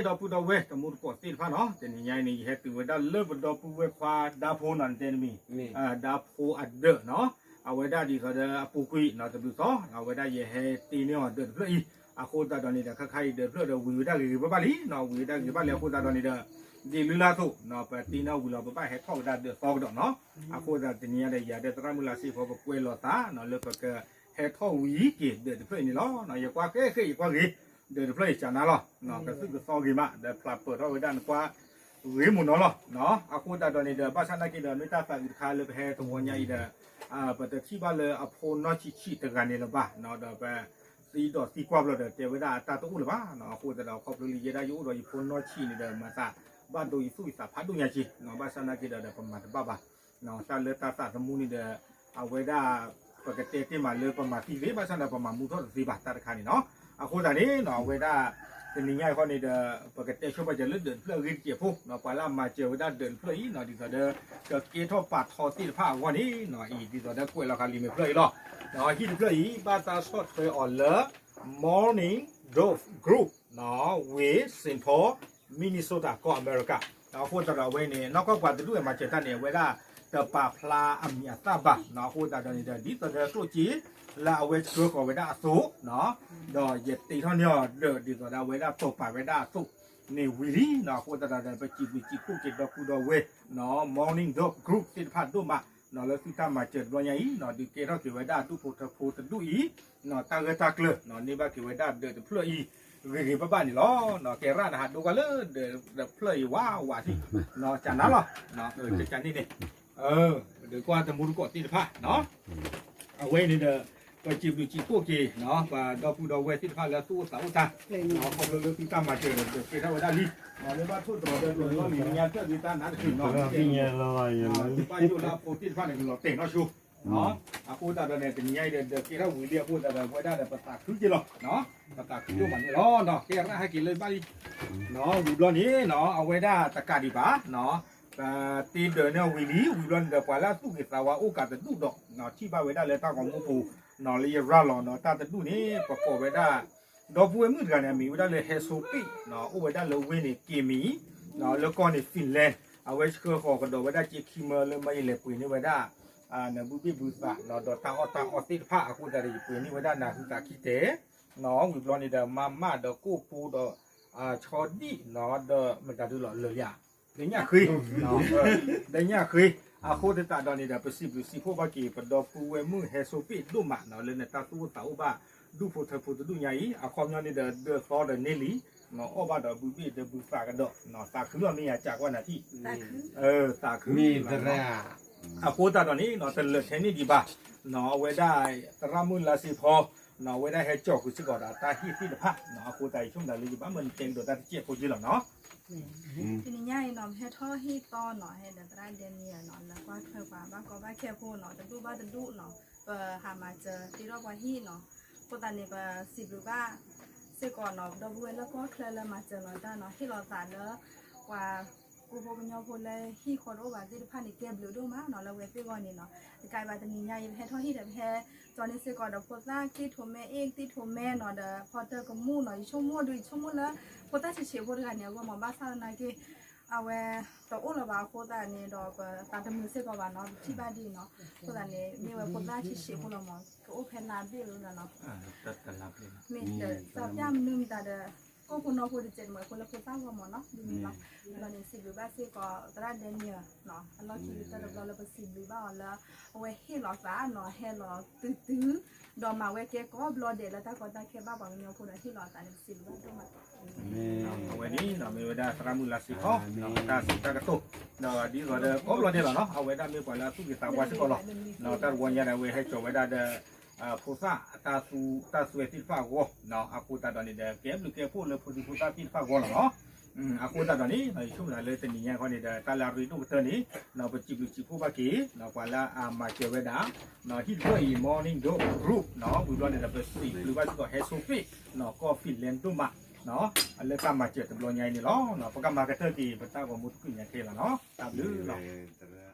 ဒီပုၢ်ဒီဝဲၢ်တံၤသကိးသ့ၣ်တဖၣ်နီၤ, တနံၤညါအံၤန့ၣ် ယဟဲတုၤဝဲဒၣ်လၢပဒီပုၢ်ဝဲၢ်ခွါဒါဖိနီၤ, နတဲနမံၤ, ဒါဖိအဒၢးနီၤ, အဝဲဒၣ်ဒ်သိးဒီးအပူၤကွံာ်နီၤ တဘျုးသီ အဝဲဒၣ်ယဟဲတ့န့ၢ်အီၤဒၢးတဖျၢၣ်အံၤ, အဃိသတးဒီးန့ၣ်ဒီး ခါခါအံၤဒၢးတဖျၢၣ်ဒီးဝံၤဝဲဒၣ်ဂ့ၤဂ့ၤဘၣ်ဘၣ်လံနီၤ, ဝံၤဝဲဒၣ်ဂ့ၤဘၣ်လံအဃိသတးဒီးန့ၣ်ဒီး ဒ်လၢ်လၢ်သိးနီၤ ပတ့န့ၢ်ဝံၤလီၤ ပဘၣ်ဟဲထီၣ်ဝဲဒၣ်ဒၢးသီကဒီးနီၤ, အဃိသတးတနံၤညါဒီး ယၤဒီးသရၣ်မုၢ်လါစ့ဖီ ပကွဲးလီၤသးနီၤ လၢပကဟဲထီၣ်ဝံၤက့ၤဒၢးတဖျၢၣ်အံၤန့ၣ်လီၤ. ယကွၢ်ဃဲဃဲယကွၢ်ဂ့ၤ ဒၢးတဖျၢၣ်အံၤကနၤလီၤ, ကသုၣ်ကသီဂ့ၤမး ဒီးဖျါပၢၢ်ထီၣ်ဝဲဒၣ်နကွၢ် ဂ့ၤမုၢ်နီၤလီၤ. အဃိသတးဒီးန့ၣ်ဒီး ဘၣ်ဆၣ်နာ်က့ဒီး မ့ၢ်တၢ်သးအုးတခါလၢပဟဲတဝီညါအံၤဒီး ပတထံၣ်ဘၣ်လၢအဖိနီၢ်ဆံးဆံးတဂၤန့ၣ်လၢၤဘၣ်, ဒီးပသံဒီးသံကွၢ်ဘျီဒီး တဲဝဲဒၣ်အတၢ်တအိၣ်လၢၤဘၣ်. အဃိသတးဒီး ခီဖျိလၢယဲဒၣ်ယအိၣ်ဒီးယဖိနီၢ်ဆံးန့ၣ်ဒီး မၤသးဘၣ်ဒိယသူၣ်ယသးဖးဒိၣ်ညါက့, ဘၣ်ဆၣ်နာ်က့ဒီး ပမၤတဘၣ်ဘၣ် တၢ်လၢတၢ်သးသမူန့ၣ်ဒီး အဝဲဒၣ် ပကတဲတ့ၢ်မးလၢပမၤသံသ့ ဘၣ်ဆၣ်ဒီးပမၤမူထီၣ်တသ့ဘၣ်တၢ်တခါန့ၣ်နီၤ. အဃိသတးန့ၣ်နီၤ အဝဲဒၣ် တနံၤညါအံၤဃီန့ၣ်ဒီး ပကတဲဆိပာ်စၢၤလၢဒၢးတဖျၢၣ်အဂ့ၢ်တစဲးဖိနီၤ, ပှၤလၢအမၤစၢၤဝဲဒၣ်ဒၢးတဖျၢၣ်အံၤနီၤ ဒ်သိးဒီး ကကဲထီၣ်ပာ်ထီသ့ၣ်တဖၣ်အဂီၢ်န့ၣ်နီၤ အံၤဒ်သိးဒီးကွဲးလီၤဃာ်လံာ်မဲာ်ဖျၢၣ်အံၤလီၤ. ဟံၣ်တဖျၢၣ်အံၤ ဘၣ်တၢ်ဆီၣ်ထွဲအီၤလၢ Morning Dove Group ဝ့ၢ် Saint Paul Minnesota ကီၢ်အမဲရကၤ, အဃိသတးဒီးအဝဲန့ၣ် နီၢ်ကီၢ်ပှၤတဒူၣ်အမၤစၢၤတၢ်န့ၣ် အဝဲဒၣ်တပာ်ဖျါအမံၤအသၣ်ဘၣ်, အဃိသတးဒီးန့ၣ်ဒီး ဒ်သိးဒီးကျိၣ်စ့လၢအဝဲဆှၢဃီၤဝဲဒၣ်အသိး ဒီးယတ့ထီၣ်န့ၢ်အီၤဒၢးဒ်သိးဒီးအဝဲဒၣ်တိာ်ပာ်ဝဲဒၣ်အသိးန့ၣ်ဝံၤလံ, အဃိသတးဒီး ပစံးဘျုးစံးဖှိၣ်က့ၤဒီပုၢ်ဒီဝဲၢ် Morning Dove Group သ့ၣ်တဖၣ်ဒိၣ်မး လၢသုတၢ်မၤစၢၤတဘျီညါအံၤ ဒုးကဲထီၣ်က့ၤဝဲဒၣ်ဒူၣ်ဖိထၢဖိတဒူၣ်အံၤ တၢ်ဂၢၢ်တၢ်ကျၢၤ န့ၢ်ဘၣ်က့ၤဝဲဒၣ်ဒၢးတဖျၢၣ်အံၤ ဂ့ၤဂ့ၤဘၣ်ဘၣ်န့ၣ်လီၤ. ကဲရၣ်နဟးဒိကွၢ်လၢဒၢးတဖျၢၣ်အံၤဝးဝးထံၣ် ကနၤလီၤ ကနၤန့ၣ်န့ၣ် ဒီးကွၢ်တံၤသကိးသ့ၣ်တဖၣ် အဝဲန့ၣ်ဒီး ပစံးဘျုးစံးဖှိၣ်က့ၤ ပှၤဒီပုၢ်ဒီဝဲၢ်သ့ၣ်တဖၣ်လၢသူၣ်အိၣ်သးအိၣ်တၢ် ခီဖျိလၢသုတၢ်မၤစၢၤဒီး ကဲထီၣ်ဝဲဒၣ်လံ လၢဘၣ်ထိၣ်သတြီၤဒီး လီၢ်လံၤညါတဖျၢၣ်ဒုးတၢ်နါတချုးနီၤ ဘၣ်ယိၣ်လၢအဖိသ့ၣ်တဖၣ်န့ၣ် ကလီၤတဲာ်နီၣ်ဆိ အဃိသတးဒီးန့ၣ် တနံၤညါအံၤဒီး ဒၢးကဲထီၣ်ဝံၤလံအဃိသတးဒီး ပဝဲဒၣ်ဒီး ပသးခုက့ၤလီၤ ပသးခုဒိၣ်မးန့ၣ်လီၤ ကဲရၣ်ဟဲက့ၤလၢဘၣ်လံ ဝံၤဘျီန့ၣ်နီၤ အဝဲဒၣ်တကးဒံးဘၣ် ပတ့ဒၢးန့ၢ်ဝံၤလံ ဝံၤဘျီန့ၣ်ဒီး ပှၤလၢအသူၣ်ဂ့ၤသးဝါအိၣ်ကးတဒူၣ်ဒီး ထံၣ်ဘၣ်ဝဲဒၣ်လၢတၢ်ဂီၤမူပူၤ လၢယရၤလီၤနီၤ တၢ်တဒူၣ်န့ၣ် ပကိးဝဲဒၣ် ဒီပုၢ်ဝဲၢ်မုၣ်တဂၤန့ၣ် အမံၤဝဲဒၣ်လၢ ဟဲစိပ့ၣ် အိၣ်ဝဲဒၣ်လၢဝ့ၢ်န့ၣ် က့ၤမံၤ လၢကီၢ်န့ၣ် Finland အဝဲဆှၢဃီၤကဒီးဝဲဒၣ်က့ခံမၢလၢမၢယလဲၤပှ့ၤန့ၢ်ဝဲဒၣ် နဘုဘ့ၣ်ဘုသး ဒီးတၢ်အီၣ်တၢ်အီသ့ၣ်တဖၣ်အဃိသတးဒီး ယပှ့ၤန့ၢ်ဝဲဒၣ်နၢ်ဟူသးခံတဲာ် ဝံၤဘျီန့ၣ်ဒီး မၤမၢ်ဒီးကိၣ်ဖိဒီး ဆီဒံၣ် ဒီးမတၤဒုလီၤလၢာ်လံဧါ ဒီးညၣ်ဃ့ ဒီးညၣ်ဃ့ အဃိသတးဒီးန့ၣ်ဒီး ပစံးဘျုးစံးဖှိၣ်ဘၣ်က့ၤ ပဒီပုၢ်ဝဲၢ်မုၣ်ဟဲစိပ့ၣ်ဒိၣ်မး လၢနတၢ်သူၣ်အိၣ်သးအိၣ်ဘၣ် ဒူၣ်ဖိထၢဖိတဒူၣ်ညါအံၤ အခီပညီန့ၣ်ဒီး ဒၢးသီဒီးန့ၢ်လံ အီၣ်ဘၣ်ဒီးဘုဘ့ၣ်ဒီးဘုသးကဒီး သးခုလီၤ မ့ၢ်ယၤစံးကွၢ်နၤထံၣ် သးခု အဃိသတးဒီးန့ၣ် တလၢာ်ထဲန့ၣ်ဒံးဘၣ် အဝဲဒၣ် သရၣ်မုၣ်လါစ့ဖီ အဝဲဒၣ်ဟဲကၠီၤဃုာ်စ့ၢ်ကီးဒီးတၢ်ဟ့ၣ်သ့ၣ်တဖၣ် အဃိသတး ယဆိကမိၣ်လၢယဘၣ်မၢနတဲကဒီးတၢ်တစဲးဖိက့လီၤနီၤ တနံၤညါအံၤနီၤ ပဟဲထီၣ်ဟ့ၣ်သီနီၤ ဟဲဒီးသရၣ်ဒဲနံယၤ လၢကွၢ်ထွဲပှၤဘၣ်ကီဘၣ်ခဲအဃိနီၤ တဒူၣ်ဘၣ်တဒူၣ်နီၤ ပဟးမၤစၢၤတ့ထီၣ်ပှၤဟံၣ်နီၤ အဃိသတးန့ၣ် ပစံးဘျုးဘၣ်စ့ၢ်ကီးနီၤ ဒီပုၢ်ဝဲၢ်လၢကီၢ်ချၢလၢမၤစၢၤလီၤတၢ်နီၤ ဟ့ၣ်လီၤသးလၢ ပှၤ ကိၣ်ဖိကညီဖိလၢဟံၣ်ဃီတအိၣ်ဘၣ်သ့ၣ်တဖၣ်န့ၣ် ကဲဘျုးဒိၣ်မးနီၤ လၢဝဲသ့ၣ်အဂီၢ်န့ၣ်နီၤ တကးဘၣ်တနံၤညါအံၤ ပဟဲထီၣ်ဟ့ၣ်ဒီး ပဟဲကၠီၤန့ၢ်စ့ၢ်ကီးဒီးဖိသၣ်က့ၣ်ထိးမဲအ့ၣ်က့ၣ်ထိးမဲနီၤ ဒီးဖီတၢၢ်ကမူၣ်နီၤ ယဆိကမိၣ်ဒုး ယဆိကမိၣ်လၢ ဖိသၣ်ဆံးဆံးဖိတဂၤန့ၣ် အဂီၢ်မ့ၢ်ဘၣ်ဆၣ်သနာ်က့ အဝဲတအိၣ်လၢၤဘၣ်အဃိသတးန့ၣ်ဒီး ပသးတမုာ်စ့ၢ်ကီးဘၣ်နီၤ ပထံၣ်ဘၣ်ဒ်နီၤ အဃိသတးန့ၣ် မ့ၢ်ဝဲဖိသၣ်ဆံးဆံးဖိလီၤမး ကအိၣ်ဖဲလါဘ့ၣ်လီၤနီၤ မ့ၢ်ဒီး သးပျၢ်မနုၤမတၤဒီး ကိၣ်ဖိနီၢ်ဖိတစဲးတမှဲးဖိလၢဖိသၣ်ဂီၢ်မးနီၤ ဒ်န့ၣ်လီၤ ဒီးန့ၣ်စံးဘျုးဘၣ်စ့ၢ်ကီး သရၣ်ဒဲနံယၤနီၤ အလီၢ်ခံကတၢၢ်တဘျီလၢပစံးဘျုးဘၣ်အီၤလၢ အဝဲဟ့ၣ်လီၤသးနီၤ ဟဲလီၤတုၤတုၤ ဒီးမၤဝဲကဲကိးဘျီဒဲးလၢတၢ်ကီတၢ်ခဲဘၣ်ပှၤကညီဖိဒီးဟ့ၣ်လီၤသးန့ၣ် ပစံးဘျုးဘၣ်ဒိၣ်မး အဝဲန့ၣ်နီၤ မ့ၢ်ဝဲဒၣ်သရၣ်မုၣ်လါစ့ဖီ တၢ်စံးတၢ်ကတိၤ ဒီးဒ်သိးဒီးကိးဘျီဒဲးလီၤနီၤ အဝဲဒၣ်မ့ၢ်ပှၤလၢအသူၣ်ဂ့ၤသးဝါစ့ၢ်ကီးလီၤ တၢ်တဝီညါဒီး အဝဲဟဲကၠီၤဝဲဒၣ်ဒီး ဖိသၣ်အတၢ်သူတၢ်စွဲသ့ၣ်တဖၣ်အဂီၢ် အဃိသတးဒီးန့ၣ်ဒီး ကဲဘျုးကဲဖှိၣ်လၢဖိဒံဖိသၣ်သ့ၣ်တဖၣ်အဂီၢ်လီၤနီၤ အဃိသတးဒီးန့ၣ် ယဆိကမိၣ်လၢတနံၤညါခီန့ၣ်ဒီး တၢ်လၢအရ့ဒိၣ်ကတၢၢ်န့ၣ် ပစံးဘျုးစံးဖှိၣ်ဘၣ်က့ၤ ပှၤလၢအမၤစၢၤဝဲဒၣ် ဟံၣ်တဖျၢၣ်အံၤ Morning Dove Group ဝံၤဘျီန့ၣ်ဒီး ပစံးဘျုးဘၣ်စ့ၢ်ကီး ဟဲစိပ့ၣ် ကီၢ် Finland ဒိၣ်မး လၢတၢ်မၤစၢၤတဘျီညါအံၤန့ၣ်လီၤ ပကမၤကတၢၢ်က့ၤ ပတၢ်ဂီၤမူတကုၢ်ညါခဲလၢာ်နီၤ တၢ်ဘျုးလီၤ